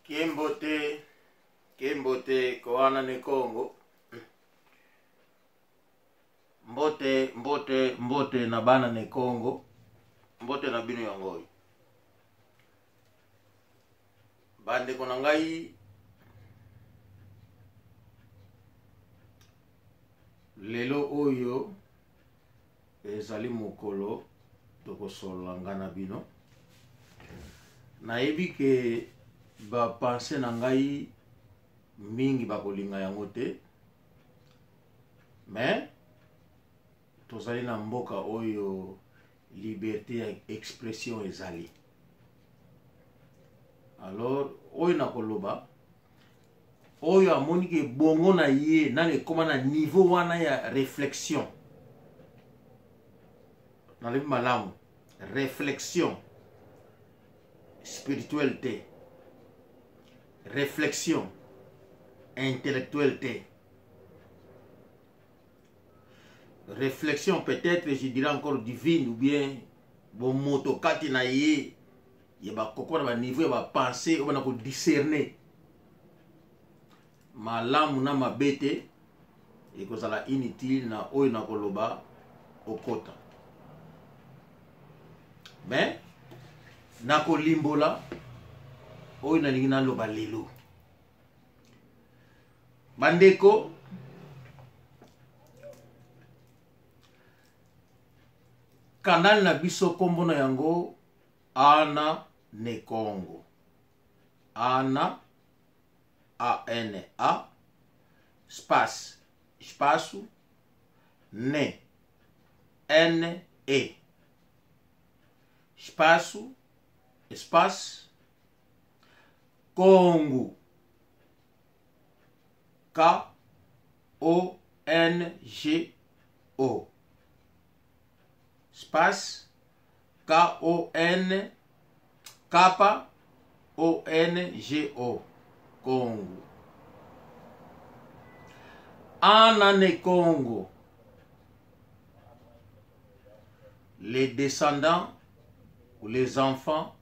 Kimbote, kimbote koana ne Congo. Mbote, mbote, mbote na bana ne Congo. Mbote na bino yango oyo. Bandeko na ngai lelo oyo ezali mokolo tokosolola nga na bino. Nayebi ke ba pensee na ngai mingi bakolinga yango te, mais tozali na mboka oyo liberté ya expression ezali. Alors oyo nakoloba, oyo amoni ke bongo na ye nano ekoma na niveau wana ya réflexion, nalobi malamu, réflexion spirituelle te, réflexion intellectuelle te, réflexion peut-être je dirais encore divine ou bien bomoto kati na ye ya bakoko na baniveau ya bapense oyo bana kodiscerne malamu na mabe te, ekozala inutile na oyo nakoloba okota. Mais nakolimbola oyo nalingi naloba lelo. Bandeko, kanal na biso kombo na yango Ana ne Kongo. Ana, A N A, espace, espaço, ne, N E, espaço, espace, Kongo, K O N G O, espace, K O N K O N G O, Kongo. Ana ne Kongo, les descendants ou les enfants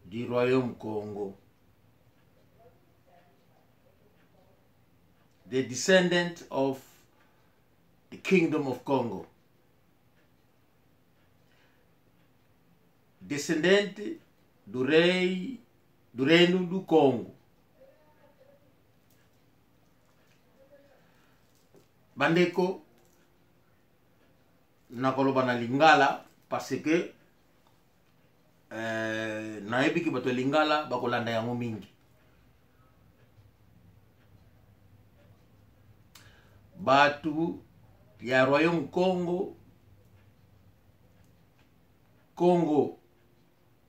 du royaume Congo, the descendant of the kingdom of Congo, descendente do rei do reino do Congo. Bandeko, nakoloba na lingala parce que nayebi ke bato ya lingala bakolanda yango mingi. Bato ya royaume Congo, Congo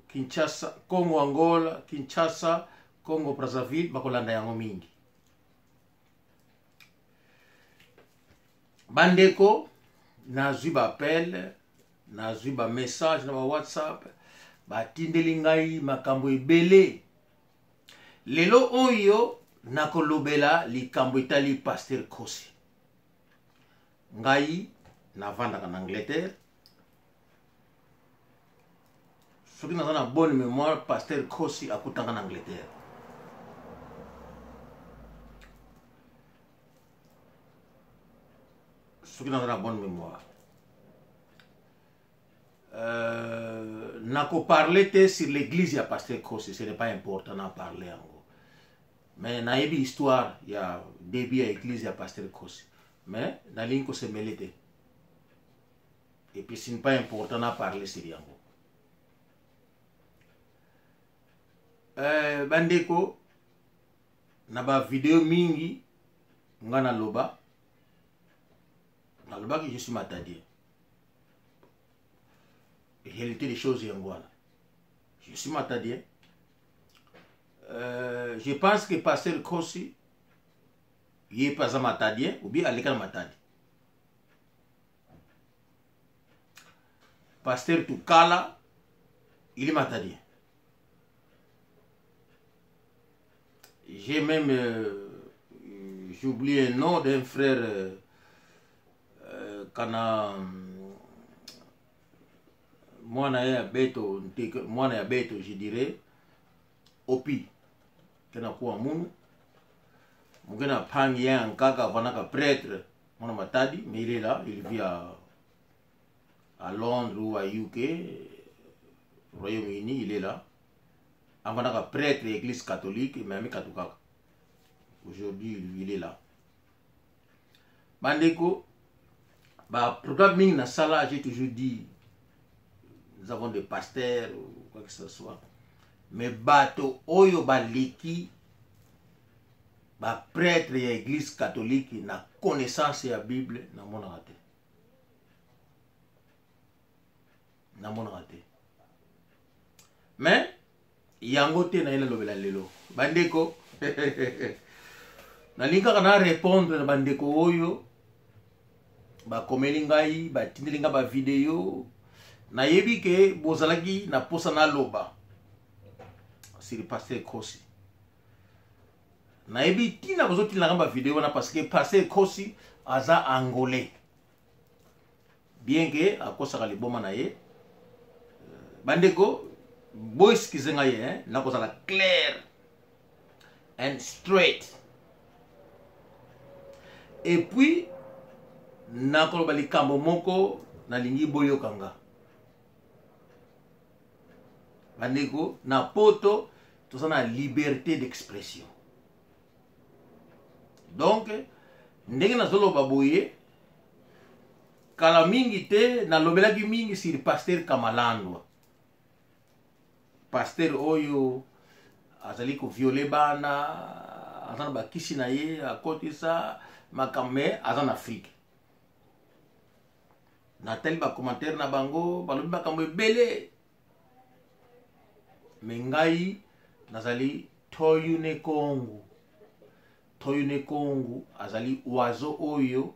Kinshasa, Congo Angola, Kinshasa, Congo Brazzaville bakolanda yango mingi. Bandeko, nazwi ba appel, nazwi ba message na ba WhatsApp, batindeli ngai makambo ebele. Lelo oyo nakolobela likambo etali Pasteur Kosi. Ngai navandaka na Angleterre. Soki naza na bonne mémoire, Pasteur Kosi akutanga na Angleterre. Soki naza na bonne mémoire. Nakoparle te sur l'église ya Pasteur Kosi, ce n'est pas important na parler yango. Mais nayebi histoire ya début ya église ya Pasteur Kosi. Mais nalingi kosemele te. Et puis ce n'est pas important na parler sur yango. Bandeko, na ba vidéo mingi nga naloba, nalobaki je suis matadien. Réalité des choses yango wana. Je suis matadien. Je pense que Pasteur Kosi ye pe aza matadien ou bien aleka na matadi. Pasteur Tukala, il est matadien. J'ai même j'oublie un nom d'un frère kana mwana ya beto, mwana ya beto, je dirais. Opi kena kuwa munu mukena pangi ya nkaka vanaka prêtre mwana Matadi, mais il est là, il vit à Londres ou à UK, Royaume-Uni, il est là. Avanaka prêtre église catholique, mais ami katukaka. Aujourd'hui, il est là. Bandeko, ba programme mingi na sala, j'ai toujours dit, nous avons des pasteurs ou quoi que ce soit. Mais bato oyo baleki ba prêtre ya église catholique na connaissance ya Bible namonaka te. Namonaka te. Mais yango te na ye nalobela lelo. Bandeko, nalingi kaka na répondre na bandeko oyo bakomeli ngai, batindeli ngai bavideo. Nayebi ke bozalaki na posa naloba sur pasteur Kosi. Nayebi ntina bozotinda ngai bavideo wana parce que pasteur Kosi aza angolais, bien que akosaka liboma na ye. Bandeko, boexcuse ngai, hein, nakozala clair and straight. Et puis nakoloba likambo moko, nalingi boyoka nga. Bandeko, na poto toza na liberté d'expression. Donc ndenge nazoloba boye, kala mingi te nalobelaki mingi sur pasteur Kamalandwa, pasteur oyo azali koviole bana, aza na bakisi na ye, akotisa makambo, me aza na Afrique. Natali bacommentaire na bango, balobi makambo ebele, me ngai nazali toyune Kongo. Toyune Kongo azali oiseau oyo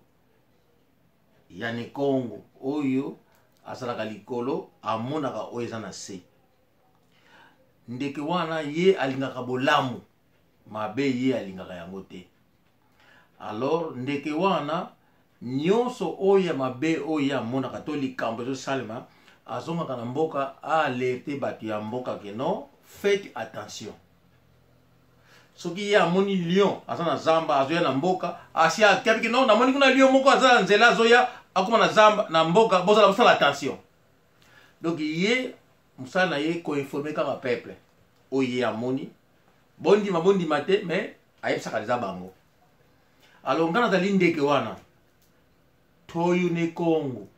ya Nekongo, oyo azalaka likolo, amonaka oyo eza na se. Ndeke wana ye alingaka bolamu, mabe ye alingaka yango te. Alors ndeke wana, nyonso oyo ya mabe oyo ye amonaka to likambo ezosalema, azongaka na mboka, aalerte bato ya mboka ke non, faites attention. Soki ye amoni lion aza na zamba, azoya na mboka, asi akebiki: non, namoni kuna lion moko aza na nzela, azoya, akóma na zamba na mboka, bozala bosala attention. Donc ye mosala na ye koinforme kaka peuple oyo ye amoni. Bondima, bondima te, mais ayebisaka deja bango. Alors ngai nazali ndeke wana, toyu ne Congo.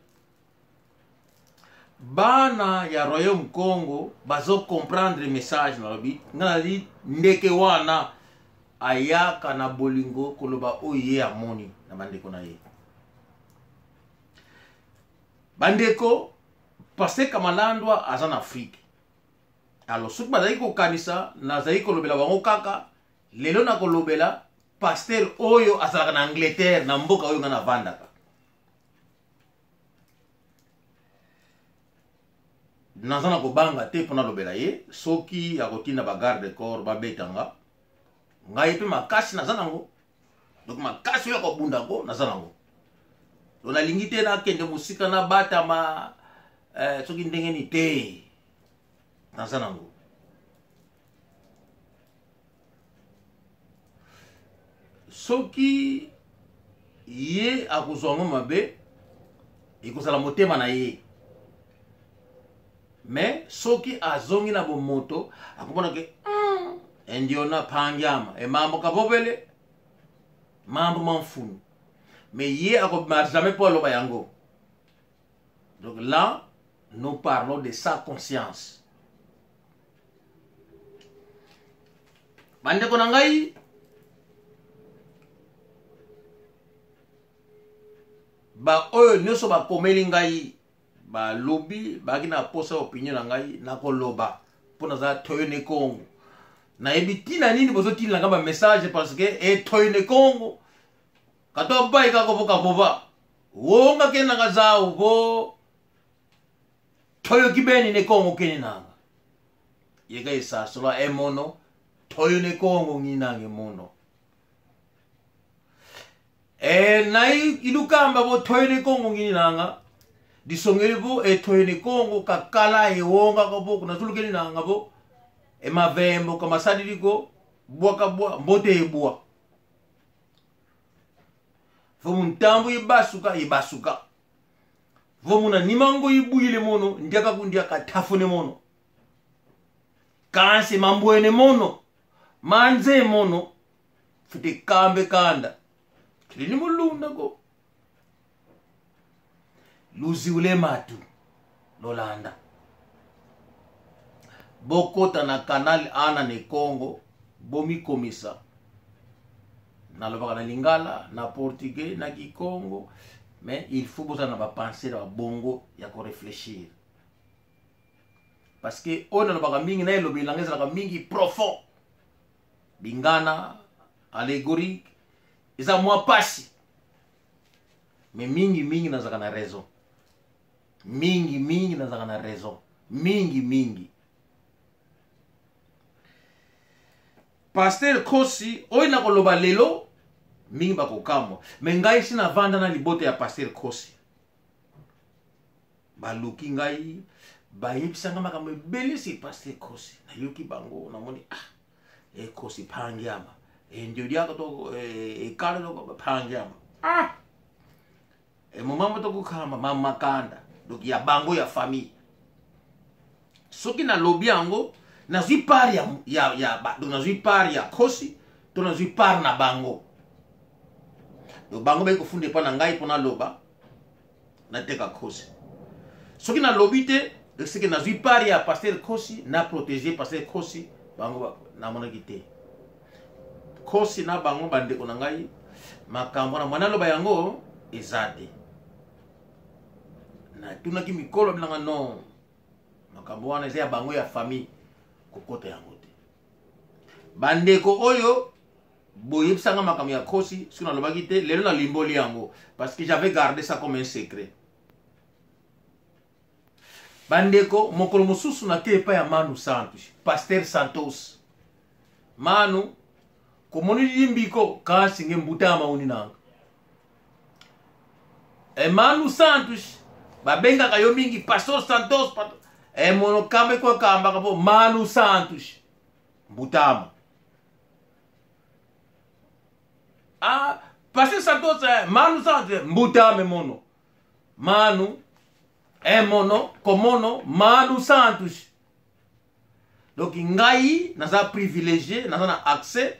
Bana ya royaume Congo bazocomprendre message nalobi. Ngai nazali ndeke wana ayaka na bolingo koloba oyo ye amoni na bandeko na ye. Bandeko, pasteur Kamalandwa aza na Afrique. Alors soki bazali kokanisa nazali kolobela bango kaka lelo, nakolobela pasteur oyo azalaka na Angleterre, na mboka oyo ngai navandaka. Naza na kobanga te mpo nalobela ye. Soki akotinda bagarde corps babetanga ngai mpe, makasi naza nango. Donc makasi oyo akobunda ngo, naza nango. Donc nalingi te nakende mosika, nabatama soki ndenge nini te, naza nango. Soki ye akozwa yango mabe, ekozala motema na ye. Mais soki azongi na bomoto, akomona ke endiona pangiama emambo kabobele mambo mamfunu. Mais ye akobima jamais mpo aloba yango. Donc là, nous parlons de sa conscience. Bandeko na ngai, baoyo nyonso bakomeli ngai, balobi bazalaki na posa ya opinion na ngai, nakoloba mpo naza toyone Kongo. Nayebi ntina nini bozotinela ngai bamessage, parce que etoyone Kongo kato bai kakovoka vova wonga kendanga zau vo toyoki beni ne Kongo keni nanga yeka esasola emono toyo ne Kongo nginange mono e nai ilukamba bo toyo ne Kongo ngini nanga disongeli bo e toyo ne Kongo kakala ewonga ko bo nazulukeni nanga bo. Emavembo kamasadili ko bwaka bwa mbote ebwa. Fo muntambu ibasuka ibasuka. Fo muna nimango ibuyile mono ndiaka kundiaka tafune mono. Kansi mambwene mono manze mono fite kambe kanda. Kilini mulunda ko. Luziule matu lolanda. Bokota na canal ana ne Congo bomikomisa. Nalobaka na lingala, na portugais, na kikongo, mais il faut bozala na ba pensée na bongo ya ko réfléchir. Parce que oyo nalobaka mingi na elobi elanga ezalaka mingi profond. Bingana allégorique eza mwa pasi. Mais mingi mingi nazalaka na raison. Mingi mingi nazalaka na raison. Mingi mingi. Pasteur Kosi oyo nakoloba lelo mingi bakokamwa, mais ngai si navanda na libota ya Pasteur Kosi. Baluki ngai bayebisanga makambo ebele si Pasteur Kosi. Nayoki bango namoni ah e Kosi pangiama. E ndio diaka to e kala to pangiama. Ah e momambo to kukamba mama kanda. Donc ya bango ya famille. Soki na lobi yango nazwi part ya, ya, ya, ba, donc nazwi part ya Kosi to nazwi part na bango. Donc bango bayi kofunda epa na ngai mpona loba nateka Kosi. Soki na lobi te, donc c'est que nazwi part ya Pasteur Kosi na protéger Pasteur Kosi, bango ba, namonaki te. Kosi na bango bandeko na ngai makambo na mwana loba yango eza te. Natunaki mikolo bilanga non. Makambo wana eza ya bango ya famille kokota yango te. Bandeko oyo boyebisanga makambo ya Kosi soki nalobaki te lelo nalimboli yango parce que j'avais gardé ça comme un secret. Bandeko mokolo mosusu nake epai ya Manu Santos, Pasteur Santos. Manu komoni limbiko kasi nge mbuta ya mauni nanga. E Manu Santos babengaka yo mingi Pastor Santos, pastor. E mono kambe kwa kamba kapo Manu Santos mbutama. Ah, Pastor Santos, Manu Santos mbutame mono. Manu e mono komono Manu Santos. Donc ngai naza privilégié, naza na accès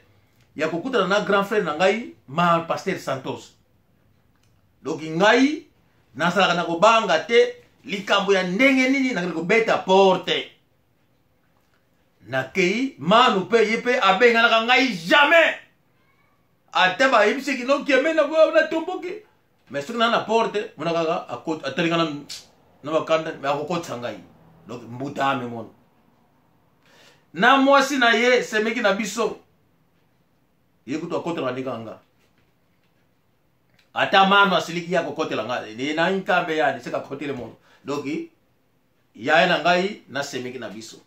ya kokutana na grand frère na ngai ma Pasteur Santos. Donc ngai nazalaka na kobanga te likambo ya ndenge nini nakende kobeta porte. Nakei Manu pe ye pe abenganaka ngai jamais. Ata bayebisaki no kieme na boya na tomboki. Mais soki na na porte mona kaka atalinga na na bakanda mais akokotisa ngai. Donc mbuta ame mono. Na mwasi na ye semeki na biso. Ye kutu akotela ndika nga. Ata mano asiliki ya kokotela nga. Ni na nkambe ya ni seka kotele mono. Donc yaya na ngai na semeki na biso.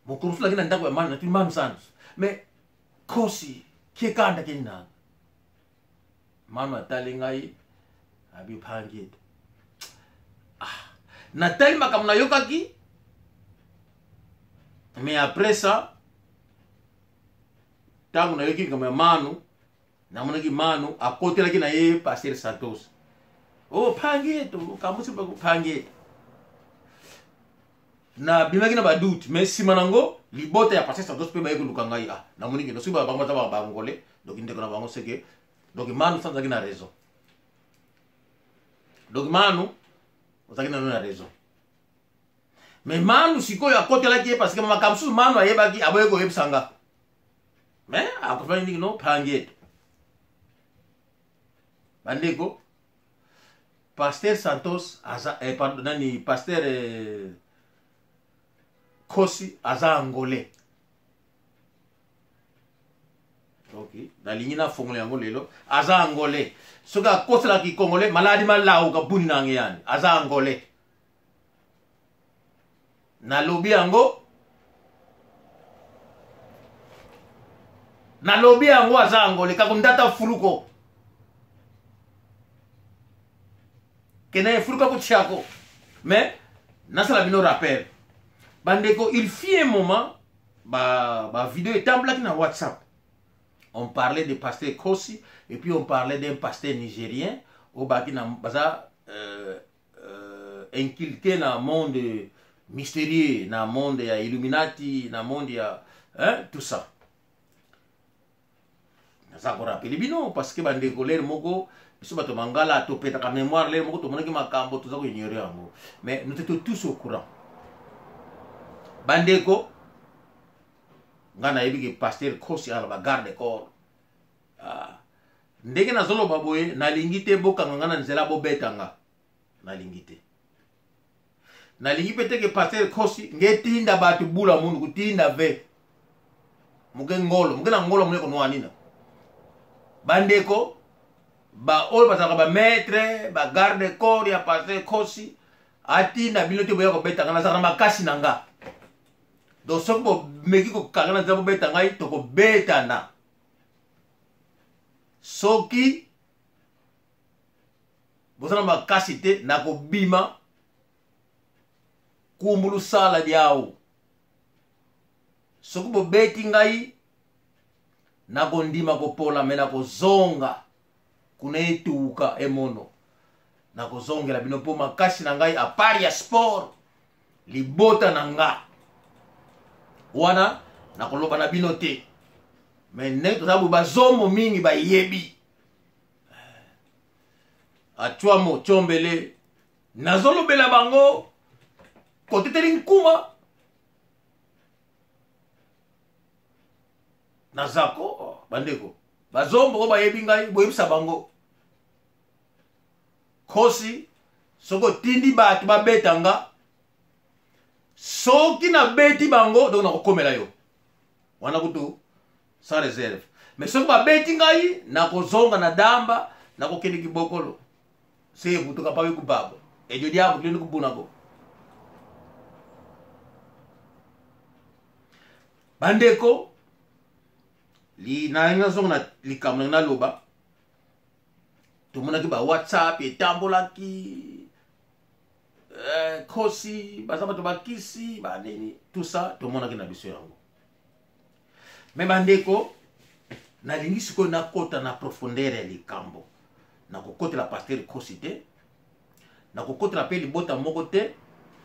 Mokolo mosusu naki na ndako ya mano natuni Manu Santos. Mais Kosi kiekanda keni nanga. Mano atali ngai abi pangi ete. Ah, natali makambo nayokaki. Mais après ça tango nayoki likambo ya Manu, namonaki Manu akotelaki na ye Pasteur Santos. Oh pangi ete, kamusi pangi ete. Na bimaki na ba doute, mais sima nango libota ya Pasteur Santos pe baye koluka ngai. Ah, namoni ke soki ba bango baza ba bangole, donc ndeko na bango seke. Donc Manu Santos azalaki na raison. Donc Manu azalaki na na raison. Mais Manu sikoyo akotelaki ye parce que makambo mosusu Manu ayebaki aboye koyebisa nga. Mais akofani ndingi no pangi ete. Bandeko Pasteur Santos aza pardon, nani Pasteur Kosi aza angolais. Ok, nalingi na fongola yango lelo. Aza angolais. Soki akoselaki congolais maladi malauka buni nange yani. Aza angolais. Nalobi yango. Nalobi yango aza angolais kako ndata fuluko. Kena fuluka ko tiako. Mais nasala bino rappel. Bandeko, il fit un moment Ba, ba video etambolaki na WhatsApp. On parlait de pasteur Kosi et puis on parlait d'un pasteur nigérien oyo baki na baza inculqué na monde mystérieux, na monde ya Illuminati, na monde ya, hein, tout ça. Naza korappeler bino parce que bandeko, l'heure moko biso bato mangala topetaka mémoire. L'heure moko tomonaki makambo, toza koignorer yango, mais nous étions tous au courant. Bandeko, ngai nayebi ke pasteur Kosi ala bagarde corps. Ah. Ndenge nazoloba boye, nalingi te bokanga ngai na nzela, bobeta nga. Nalingi te, nalingi mpe te ke pasteur Kosi ngetinda bato bula mundu kutinda ve muke ngolo muke na ngolo mune konwa nina. Bandeko baoyo bazalaka bamaître, bagarde corps ya pasteur Kosi, atinda bino te boya kobeta nga. Nazalaka na makasi na nga. Donc soki bomeki kokanga na nzela, bobeta ngai, tokobetana. Soki boza na makasi te, nakobima kumbulusala diawu. Soki bobeti ngai, nakondima kopola, me nakozonga kuna etuka emono, nakozongela bino mpo makasi na ngai, à part ya sport, libota na nga wana nakoloba na bino te. Me ndenge toza boye, bazombo mingi bayebi atwamo tiombele, nazolobela bango koteteli nkuma nazako. Bandeko bazombo oyo bayebi ngai, boyebisa bango Kosi, soki otindi bato babeta nga, soki nabeti bango, donc nakokomela yo wana kutu sans réserve. Mais soki babeti ngai, nakozonga na damba, nakokende kibokolo se ebutuka pawe kubabo ejo diabo kilindi kubunako. Bandeko, nalingi nazonga na likambo nangi naloba. Tomonaki ba WhatsApp etambolaki, Kosi baza bato bakisi banini, tout ça tomonaki na biso yango. Me bandeko, nalingi sikoyo nakota na profondeur ya likambo. Nakokotela pasteur Kosi te, nakokotela mpe libota moko te,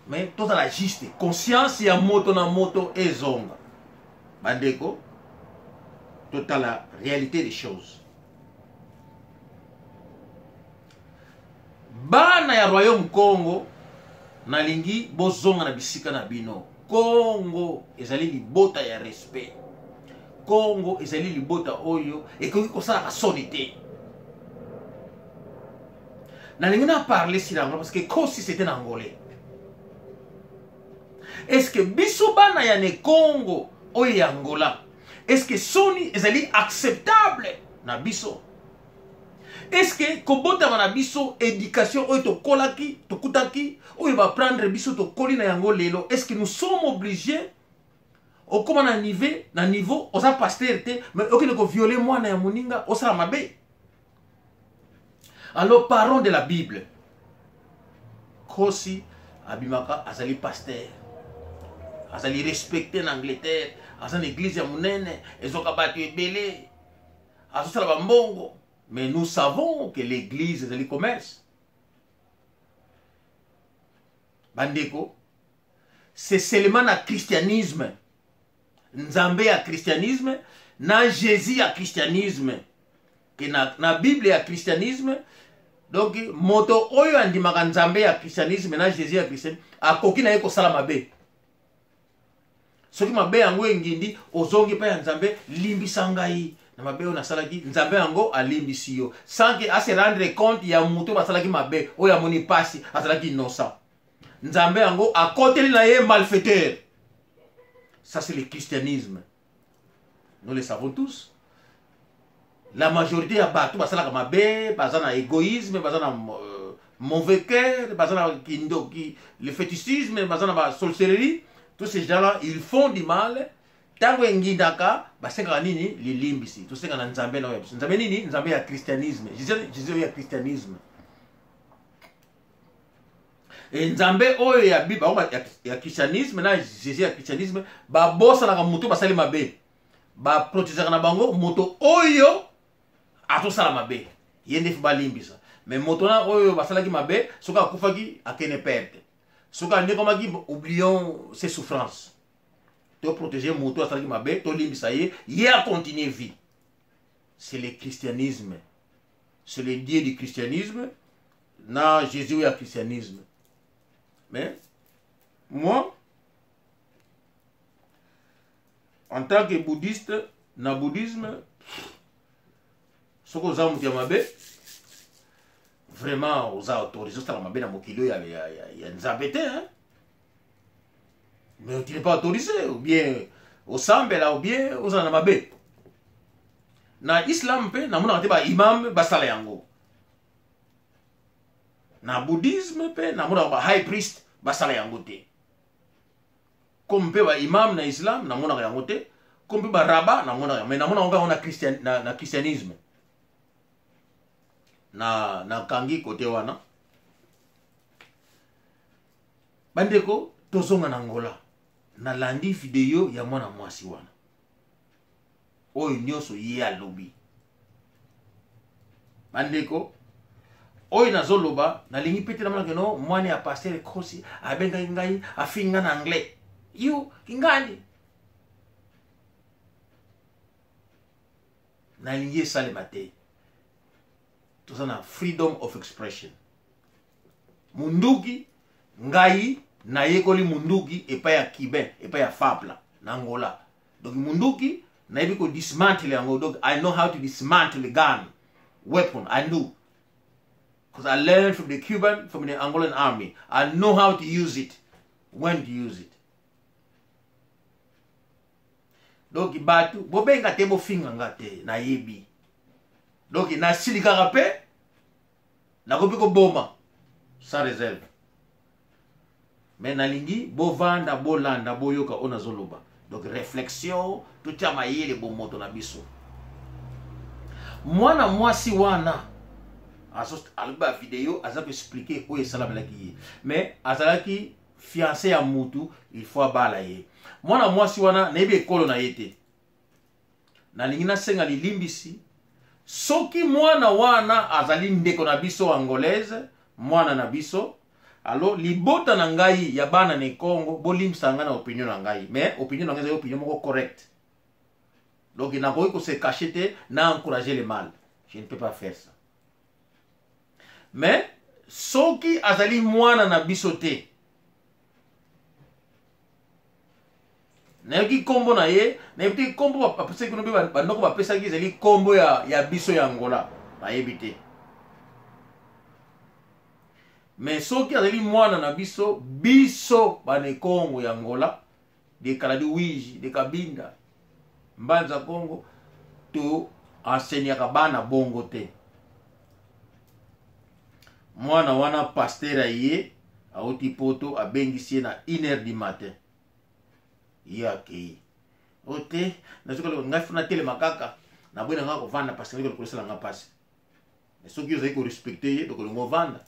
mais tozala juste, conscience ya moto na moto ezonga. Bandeko, totala réalité des choses. Bana ya royaume Congo, nalingi bozonga na bisika na bino. Congo ezali libota ya respect. Congo ezali libota oyo ekoki kosalaka soni te. Nalingi na parler sur yango parce que Kosi, c'était un Angolais. Est ce que biso bana ya ne Congo oyo ya Angola, est ce que soni ezali acceptable na biso? Est ce que kobotama na biso, éducation oyo tokolaki, tokutaki, oyo baprendre biso, tokoli na yango lelo, est ce que nous sommes obligés okóma na niveau oza pasteur te, mais okende kovioler mwana ya moninga, osala mabe? Alors parlons de la Bible. Kosi abimaka, azali pasteur, azali respecté na Angleterre, aza na église ya monene, ezwaka bato ebele, azosala bambongo. Mais nous savons que l'église ezali commerce. Bandeko, c'est seulement na christianisme, Nzambe ya christianisme na Jésus ya christianisme, ke na Bible ya christianisme. Donc moto oyo andimaka Nzambe ya christianisme na Jésus ya christianisme akoki na ye kosala mabe. Soki mabe yango engindi, ozongi epai ya Nzambe: "Limbisa ngai na mabe oyo nasalaki." Nzambe yango alimbisi yo sans ke ase rendre compte ya moto oyo basalaki mabe, oyo amoni mpasi, azalaki innocent. Nzambe yango akoteli na ye malfaiteur. Ça, c'est le christianisme, nous le savons tous. La majorité ya bato basalaka mabe baza na égoïsme, baza na mauvais cœur, baza na kindoki, le fétichisme, baza na basorcellerie. Tous ces gens là, ils font du mal. Ntango engindaka, basengaka nini? Lilimbisi. Tosenga na Nzambe na oyo ya biso. Nzambe nini? Nzambe ya christianisme, Jésus oyo ya christianisme. E Nzambe oyo ya Bible, ya christianisme na Jésus ya christianisme, babosanaka moto basali mabe, baprotezaka na bango moto oyo azosala mabe, ye nde balimbisa. Mais moto wana oyo basalaki mabe, soki akufaki, akende perte, soki anyokamaki, oublions ses souffrances, toprotéger moto asalaki mabe, tolimbisa ye, ye acontinue vie. C'est le christianisme, c'est le Dieu du christianisme na Jésus oyo ya christianisme. Mais moi, en tant que bouddhiste, na bouddhisme, soki oza moto ya mabe, vraiment oza autorisé osala mabe na mokili oyo ya Nzambe te, hein? Mais tu n'es pas autorisé, ou bien osambela, ou bien ozala na mabe. Na islam mpe namonaka te baimam basala yango. Na bouddhisme mpe namonaka ba high priest basala yango te, comme mpe baimam na islam namonaka yango te, comme mpe baraba namonaka yango. Mais namonaka yango na christianisme. Na nakangi kote wana. Bandeko, tozonga na Angola. Nalandi video ya mwana mwasi wana oyo nyonso ye alobi. Bandeko, oyo nazoloba, nalingi mpe te namonaka no mwana ya pasteur Kosi abengaki ngai, afingi ngai na anglais, yo kingani. Nalingi esalema te. Toza na freedom of expression. Munduki, ngai nayekoli munduki epai ya Cubain, epai ya Fapla na Angola. Donc munduki nayebi ko dismantle yango. Donc I know how to dismantle a gun, weapon. I know because I learned from the Cuban, from the Angolan army. I know how to use it, when to use it. Donc bato bobenga te, bofinga nga te, nayebi. Donc nasilikaka mpe nakoki koboma sans réserve, mais nalingi bovanda, bolanda, boyoka oyo nazoloba. Donc réflexion, totia mayele bomoto na biso. Mwana mwasi wana alobi bavideo, aza koexpliquer oyo esalamelaki ye, mais azalaki fiancé ya mutu, il faut abala ye. Mwana mwasi wana, nayebi ekolo na ye te. Nalingi nasenga lilimbisi soki mwana wana azali ndeko na biso angolaise, mwana na biso. Alors libota na ngai ya bana na Ekongo, bolimbisa ngai na opinion na ngai, mais opinion na ngai ezali opinion moko correcte. Donc nakoki kose cacher te na encourager le mal, je ne peux pas faire ça. Mais soki azali mwana na biso te, nayoki nkombo na ye, nayebi te nkombo bapesaki kuna mpe bandoko bapesaki ezali nkombo ya biso ya Angola, nayebi te. Mais soki azali mwana na biso, biso banekongo ya Angola, de Kaladi, Wiji, de Kabinda, Mbanza Kongo, to enseignaka bana bongo te. Mwana wana, pasteur aye, auti Poto, abengisi ye na 1 heure du matin, ye akei o te. Nazoka ngai funa telema kaka, naboyi na ngai kovanda parce que kolesala nga mpasi. Mais soki ozali korespecter ye, tokolinga ovanda.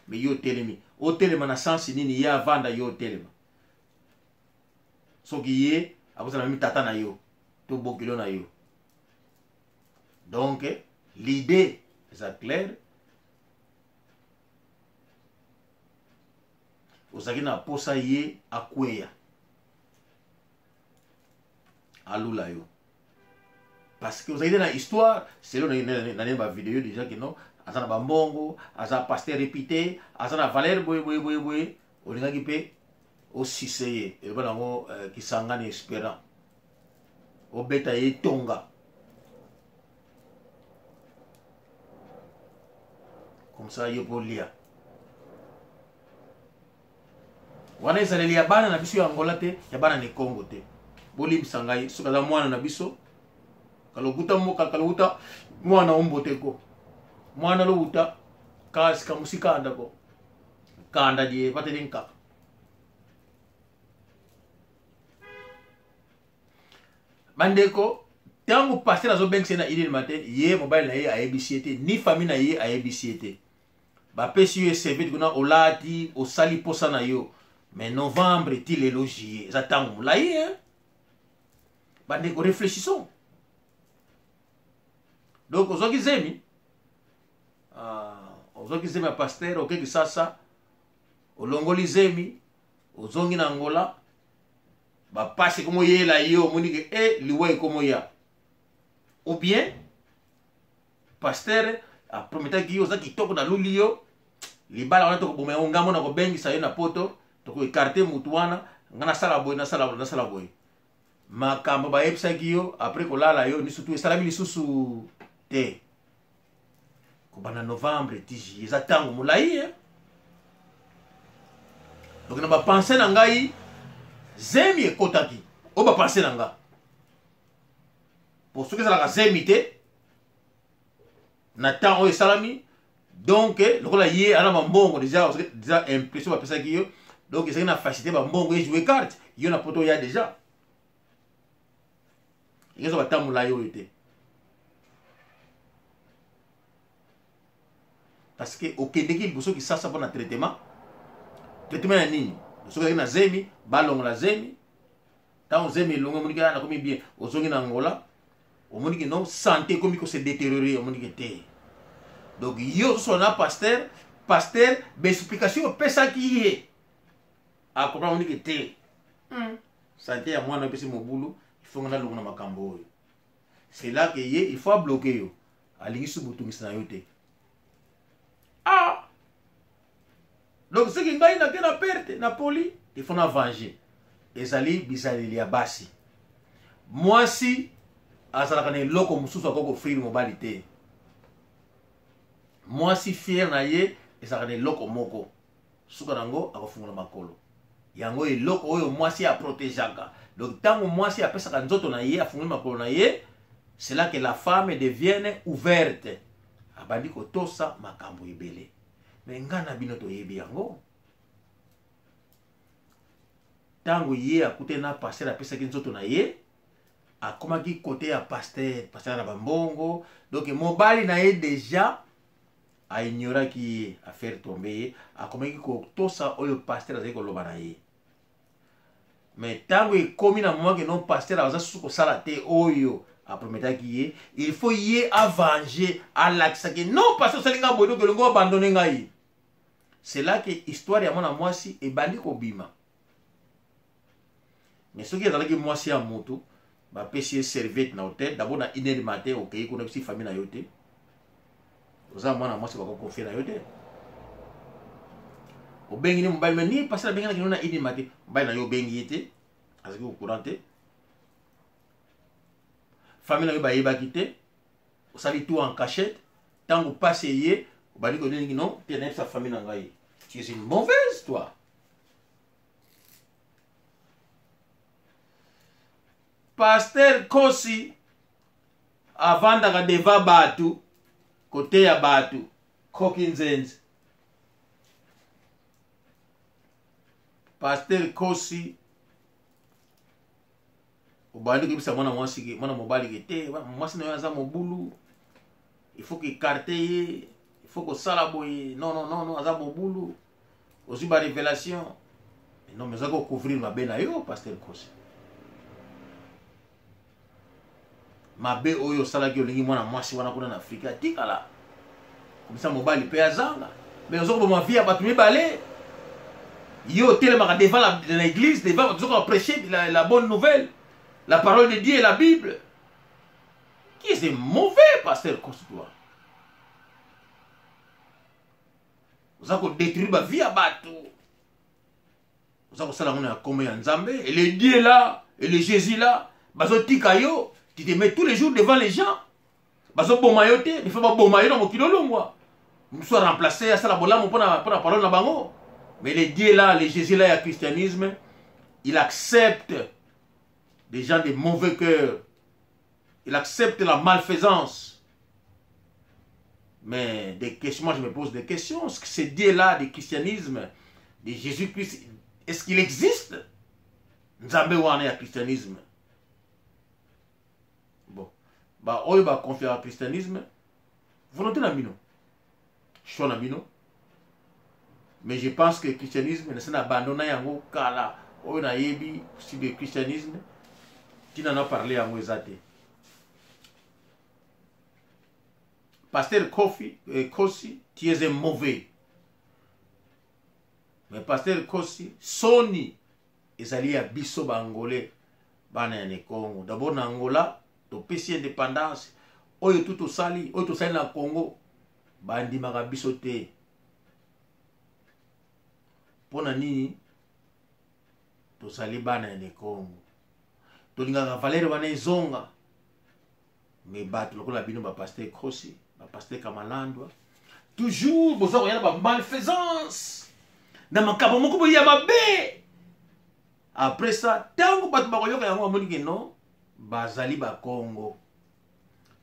Mais yo otelemi, otelema na sansi nini? Ye avanda, yo otelema. Soki ye akozala mimi tata na yo to bokilo na yo. Donc l'idée eza claire: ozalaki na posa ye akweya, alula yo, parce que ozalaki na histoire selo na nini, bavideo déjà que non, aza na bambongo, aza pasteur réputé, aza na valeur boye boye boye boye. Olingaki mpe osise ye, eloba nango Kisangani Espérant, obeta ye tonga comme ça yo mpo olia. Wana ezaleli ya bana na biso ya Angola te, ya bana na Ekongo te. Bolimbisa ngai soki aza mwana na biso. Kalokuta moka, kalokuta mwana omboteko, mwana lowuta kasi kamusikanda ko kanda die pateli nkaka. Bandeko, ntango pasteur azobengisa ye na 1 heure matin, ye mobali na ye ayebisi ye te, ni famille na ye ayebisi ye te. Bapesi yo serviette kuna, olati, osali posa na yo. Mais novembre ti lelo juillet, eza ntango molai, hein? Bandeko, réfléchissons. Donc ozwaki zemi, ozwaki zemi ya pasteur, oke Kisasa, olongoli zemi, ozongi na Angola, bapasi ekomoyela yo, omoni ke e liwa ekomoya. Ou bien pasteur aprometaki yo, oza kitoko, naluli yo, libala wana tokoboma yango, ngambo na kobengisa yo na Poto, tokoécarter mutu wana, nga nasala boye, nasala boye, nasala boye. Makambo bayebisaki yo après kolala yo lisusu esalami lisusu te. Kobanda novembre ti juillet, eza ntango molai, eh? Donc na bapensées na ngai, zemi ekotaki oyo, bapensées na nga, po soki ezalaka zemi te na temps oyo esalami, donc lokola ye ana bambongo déjà, déjà impression bapesaki yo, donc ezalaki na facilité, bambongo ejouer carte yo na Poto oya déjà, ekezwa batambola molai oyo te, parce que okendeki liboso Kisasa mpo na traitement. Traitement ya nini? Soki ozalaki na zemi, balongola zemi. Ntango zemi elongo, omoniki nakomi bien, ozongi na Angola, omoniki non, santé ekomi kose détériorer, omoniki te. Donc yo ozosola na pasteur, pasteur baexplication opesaki ye acomprendre, omoniki te, santé ya mwana opesi mobulu, ifongo nalongo na makambo oyo. C'est là que ye il faut abloquer yo, alingi su botungisi na yo te. Ah, donc soki ngai nake na perte na poli, il faut na venger. Ezali bizaleli ya basi. Mwasi azalaka na eloko mosusu akoki koofrir mobali te. Mwasi, fier na ye ezalaka na eloko moko, suka nango akofungola makolo. Yango eloko oyo mwasi aprotégeaka. Donc ntango mwasi apesaka nzoto na ye, afungoli makolo na ye, c'est là que la femme devienne ouverte, abandi kotosa makambo ebele. Mais ngai na bino toyebi yango. Ntango ye akutani na pasteur, apesaki nzoto na ye, akomaki côté ya pasteur, pasteur na bambongo. Donc mobali na ye déjà aignoraki ye, afaire tomber ye, akomaki kotosa oyo pasteur azali koloba na ye. Mais ntango ekomi na moment ke non, pasteur aza susu kosala te oyo aprometaki ye, il faut ye avenger, alakisaki non, pasteur osali nga boye, donc olingo abandonner ngai. C'est là que histoire ya mwana mwasi ebandi kobima. Mais soki ezalaki mwasi ya motu, bapesi ye serviette na hotel d'abord na 1 heure matin, okei kuna, bisi famille na yo te, oza mwana mwasi, bakoconfier na yo te. Obengi ni mobali, mais ni pasteur abengi na na 1 heure matin, mobali na yo obengi ye te, azalaki au courant te, famille na yo bayebaki te, osali tout en cachette. Ntango pasi eye, obandi koningi non te, nayebisa famille na ngai. Tu es une mauvaise, toi. Pasteur Kosi avandaka devant bato koteya bato koki nzenze. Pasteur Kosi, obandi koyebisa mwana mwasi, mwana mobali ke te, mwasi na yo aza mobulu, il faut koécarter ye, il faut kosala boye. Non, non, non, non, aza mobulu. Ozwi barévélation. Non, mais oza kocouvrir mabe na yo. Pasteur Kosi, mabe oyo osalaki, olingi mwana mwasi wana kuna na Afrika atikala komisa mobali mpe azanga, mais oza koboma vie ya bato mibale. Yo otelemaka devant l'église, devant bato, ozokoka prêcher la bonne nouvelle, la parole de Dieu et la Bible. Qui est mauvais, pasteur Kosi, toi? Oza kodétruire bavie ya bato, oza kosala yango na kombo ya Nzambe. Et le Dieu là et le Jésus là bazotika yo, tu te mets tous les jours devant les gens, bazoboma yo te. Il faut baboma yo na mokili, olongwa, mosu aremplace, asala bolamu mpona parole na bango. Mais le Dieu là, le Jésus là ya christianisme, il accepte des gens de mauvais cœur, il accepte la malfaisance. Mais des questions, moi je me pose des questions. Est-ce que ce Dieu-là du christianisme, de Jésus-Christ, est-ce qu'il existe? Nzambe wana ya christianisme. Bon, ba oyo ba confier christianisme, volonté na bino, choix na bino. Mais je pense que christianisme nasi na abandonna yango kala. Oyo nayebi sur le christianisme, ntina na parle yango eza te. Pasteur Kofi, Kosi, tu es un mauvais. Mais Pasteur Kosi, soni ezali ya biso ba Angolais, bana ya Nekongo. D'abord na Angola, topesi indépendance, oyo tout tosali, oyo tosali na Congo, bandimaka biso te. Pona nini? Tozali bana ya Nekongo. Tolingaka valeur wana ezonga. Mais bato lokola bino ba pasteur Kosi, ba pasteur Kamalandwa, toujours boza koya na ba malfaisance na makambo moko boye ya mabe. Après ça, tango bato bakoyoka yango bamoni ke non, bazali ba Congo,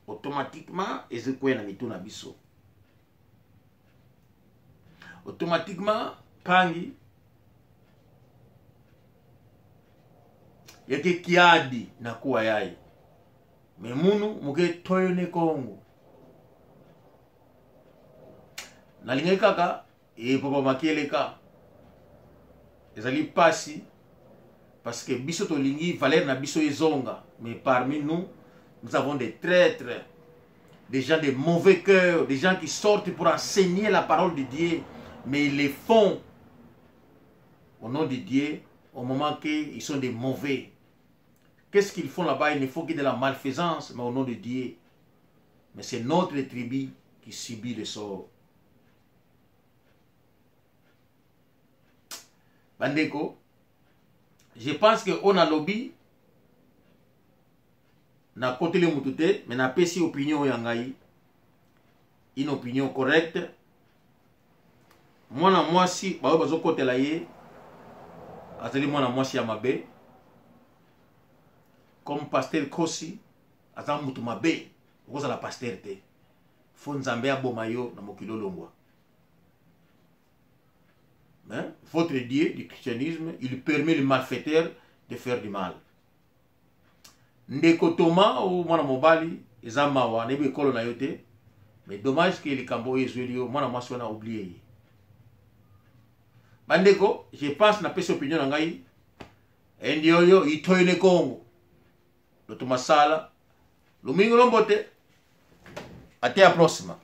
automatiquement ezokwea na mitu na biso. Automatiquement pangi yake kiadi na kuwa yai me munu muke toyo ne Congo. Nalingaki kaka epopa makeleka ezali pasi parce que biso tolingi valeur na biso ezonga, mais parmi nous, nous avons des traîtres, des gens de mauvais cœur, des gens qui sortent pour enseigner la parole de Dieu, mais ils les font au nom de Dieu au moment qu'ils sont des mauvais. Qu'est-ce qu'ils font là-bas? Il ne faut que de la malfaisance, mais au nom de Dieu. Mais c'est notre tribu qui subit le sort. Bandeko, je pense que on a lobby na koteli mutu te, mais na pesi opinion ya ngai, une opinion correcte. Mwana mwasi baoyo bazokotela ye azali mwana mwasi ya mabe, comme pasteur Kosi aza mutu mabe, okozala pasteur te, fo Nzambe aboma yo na mokili olongwa. Mais votre Dieu du christianisme, il permet le malfaiteur de faire du mal. Ndeko Thomas ou mwana mobali eza mawa, nayebi ekolo na yo te, mais dommage que likambo oyo ezweli yo, mwana mwasi wana oublié ye. Bandeko, je pense napesi opinion na ngai, endi oyo itoyo ne Congo loto masala lumingu lombote ate ya prosima.